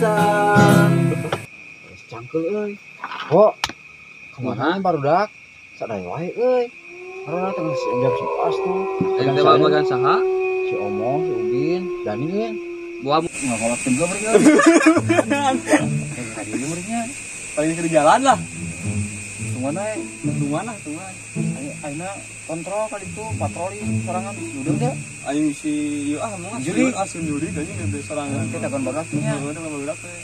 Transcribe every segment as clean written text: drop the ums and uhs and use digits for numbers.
rasa. Cangkel euy. Ho. Kumaha barudak? Sadaya wae euy. Barudak teh geus jam 11 tuh. Aing teh babagan saha? Si Omong, si Ubin, Dani. Gua ngakolak tim gua mereka. Tadi ini mereka paling ke jalan lah. Tungguan ae, tungguan lah, tungguan. Ayeuna kontrol kali itu patroli sorangan duduk teh. Aing si ieu ah mau juri, asun juri kayaknya gede sorangan. Kita kan bagaknya. Heeh, kan badak teh.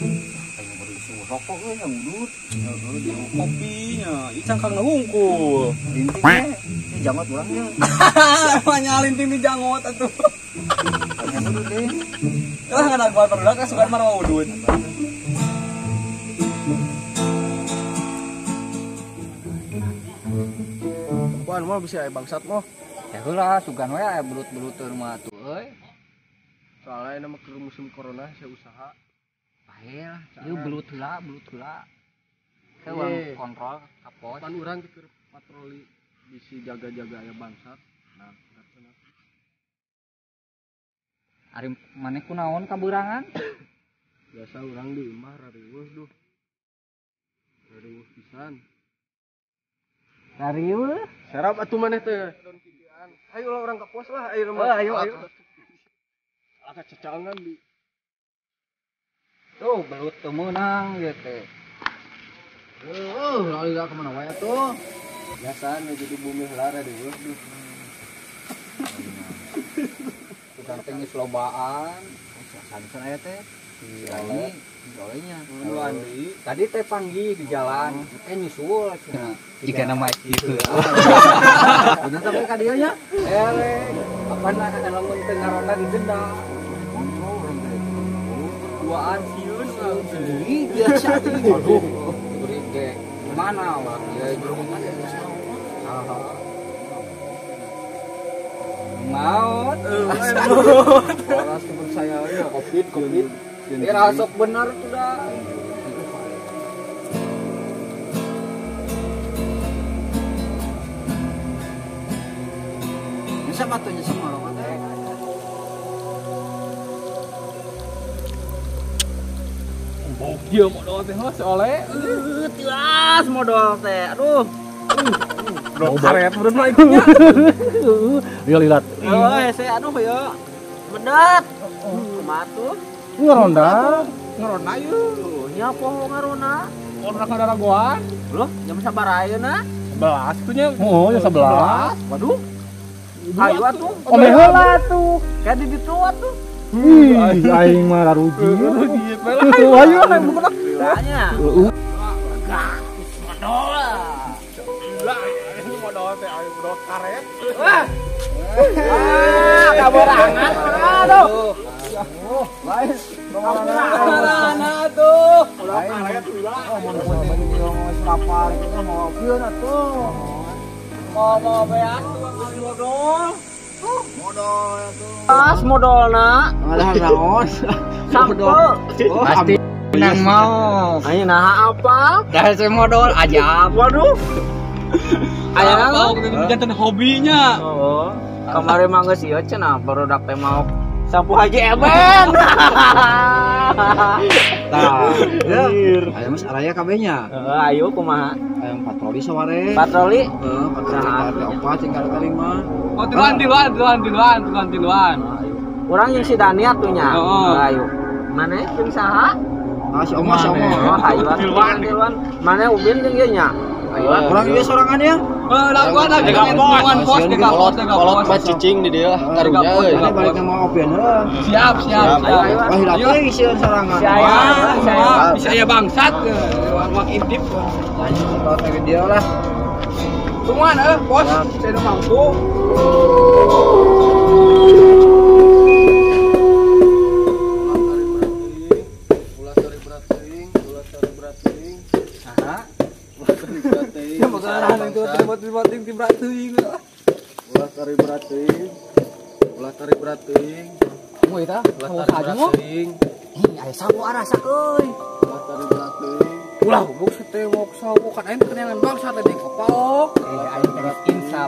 Aing baru rokok euy yang udut. Heeh, kopinya, ieu cangkangna wungkul. Linting teh, ini janggot urang nya. Sama linting di janggot atuh. Aing udut deh. Lah ngadaguan barudak kan sugan mah udut. Tempuan mah bisa aya bangsat mah. Ya heula sugan we aya belut-beluteun mah atuh euy. Soalnya ini mah keur musim corona saya usaha. Pae lah, ieu belut heula, belut heula. Saya urang kontrol ka pos. Pan urang keur patroli bisi jaga-jaga aya bangsat. Nah, ari maneh kunaon kaburangan? Biasa urang di imah rariweuh duh. Rariweuh pisan. Rariweuh? Serap atuh maneh teh. Ayo lah urang ka pos lah, ayo mah. Ayo ayo. Aka cecangan di. Tuh belut teu meunang ieu teh. Heuh, lali ka mana wae atuh. Biasa nu jadi bumi heula rariweuh duh. Tukang teh geus lobaan. Sansan aya teh. Si Oleh, si Olehnya. Nu Andi. Tadi teh panggih di jalan, teh nyusul cenah. Jika nama itu. Bener tapi ka dieu nya? Eleh, apana lamun teu ngaronda didenda. Kontrol urang teh. Duaan sieun urang teh. Ih, biasa atuh. Aduh, beri ge. Mana lah ieu jurung mah saha. Maot. Waras kepercayaan Covid, Covid. Ya sok bener tuh dah. Nyesep atuh nyesep ngarokok teh. Bokil modal teh si Oleh. Tilas modal teh. Aduh. Bro karet beureun mah ikunya. Lihat lihat. Oh, hese aduh ya. Bedet. Kumaha tuh? Ngaronda. Ngaronda ieu. Nya poho ngaronda. Orang ka daragoan. Loh, jam sabaraha ayeuna? 11 tuh nya. Oh, jam 11. Waduh. Ayo atuh. Ome heula atuh. Kayak di ditu atuh. Ih, aing mah raruji. Ruji we lah. Ayo aing bukan. Nya. Heeh. Modal. Gila, ini modal teh aing modal karet. Wah. Ah, kaborangan aduh. Oh, lain. Kaborangan atuh. Lain karet heula. Oh, mun geus lapar kitu mau pieun atuh. Mau beas tuh modal. Modal atuh. Pas modalna. Ngalah naon? Sampo. Pasti nang mau. Ayo nah apa? Dah saya modal aja. Waduh. Aya naon? Janten hobinya. Oh. Kamari mah geus ieu cenah barudak teh mau sampo Haji Eben. Tah, ya. Ayo mas araya kabehnya. Heeh, ayo kumaha? Ayo patroli saware. Patroli? Heeh, patroli ka opat jeung ka lima. Oh, tiluan tiluan tiluan tiluan tiluan tiluan. Urang jeung si Dani atuh nya. Ayo. Maneh jeung saha? Ah, si Omo, si Omo. Oh, ayo tiluan tiluan. Maneh Ubin jeung ieu nya. Ayo. Urang ieu sorangan ya. Laguan lagi laguan pos di kapos di kolot mah cicing di dia lah karunya euy. Ini balik mau opieun heuh. Siap siap. Wah, hilap teh sieun sorangan. Wah, bisa aya bangsat. Wak intip. Lanjut ke video lah. Tungguan pos, saya nu mampu. Ulah sari berat teuing, ulah sari berat teuing. Saha? Ulah sari berat teuing. Ya magaran itu tiba-tiba tim berat teuing. Ulah sari berat teuing. Ulah sari berat teuing. Mau eta? Ulah sari berat teuing. Ih, aya sawo arasa euy. Ulah sari berat teuing. Ulah goblok setewok sawo kan aing kenangan bangsa teh deui kopok. Aing teh insaf.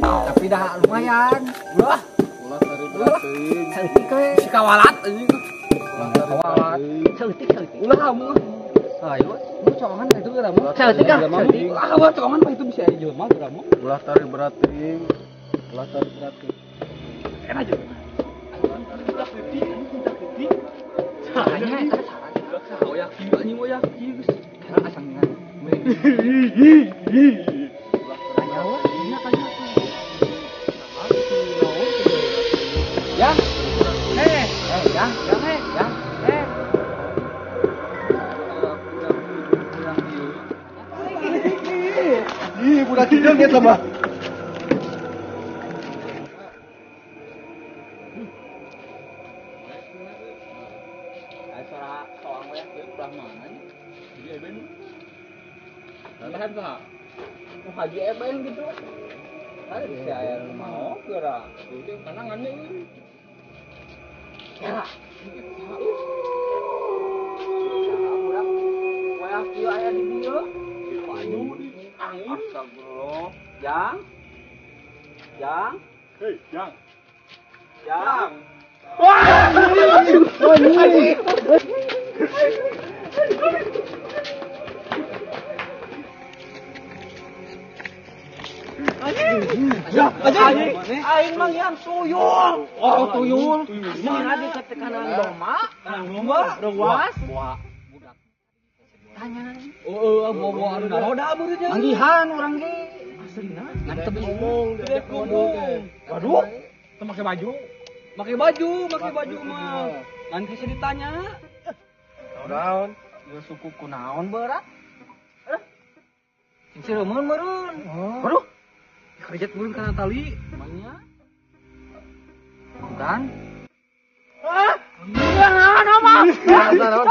Tapi dah lumayan. Ulah. Ulah sari berat teuing. Saeutik we. Si kawalat anjing. Ulah Saeutik saeutik. Ulah kamu. Ayo, lu coongan itu geura mah. Saeutik ah, saeutik. Ah, ulah coongan mah itu bisa aya jelema geura mah. Ulah tarik berat teuing. Ulah tarik berat teuing. Enak aja. Budak gede, budak gede. Tanya eta saran. Budak saha oyak kieu anjing oyak kieu geus. Kira asangna. Tanya we, Tanya tanya tuh. Ya. Yang, yang, yang, Ih, budak hidung eta mah. Suara soang we kieu belah mana nya? Jadi Eben. Tahan saha? Nu Haji Eben gitu. Ada si aya nu mau geura. Itu kanangannya ini. Kera. Saha budak? Wayah kieu aya di dieu. Baju angin. Astagfirullah. Jang. Jang. Hei, Jang. Jang. Aing mah yang tuyul. Oh, tuyul. Mana di ketekanan domba? Domba, ruas. Tanya. Oh, bawa anu roda meureun nya. Manggihan urang ge. Aslina. Ngan teu Ngomong, Tidak ngomong. Waduh. Teu make baju. Make baju, make baju mah. Nanti bisa ditanya. Naon? Ieu suku kunaon berat? Sing sireumeun meureun. Waduh. Kerja meureun kana tali. Emangnya? Bukan. Hah? Iya, naon mah? Naon?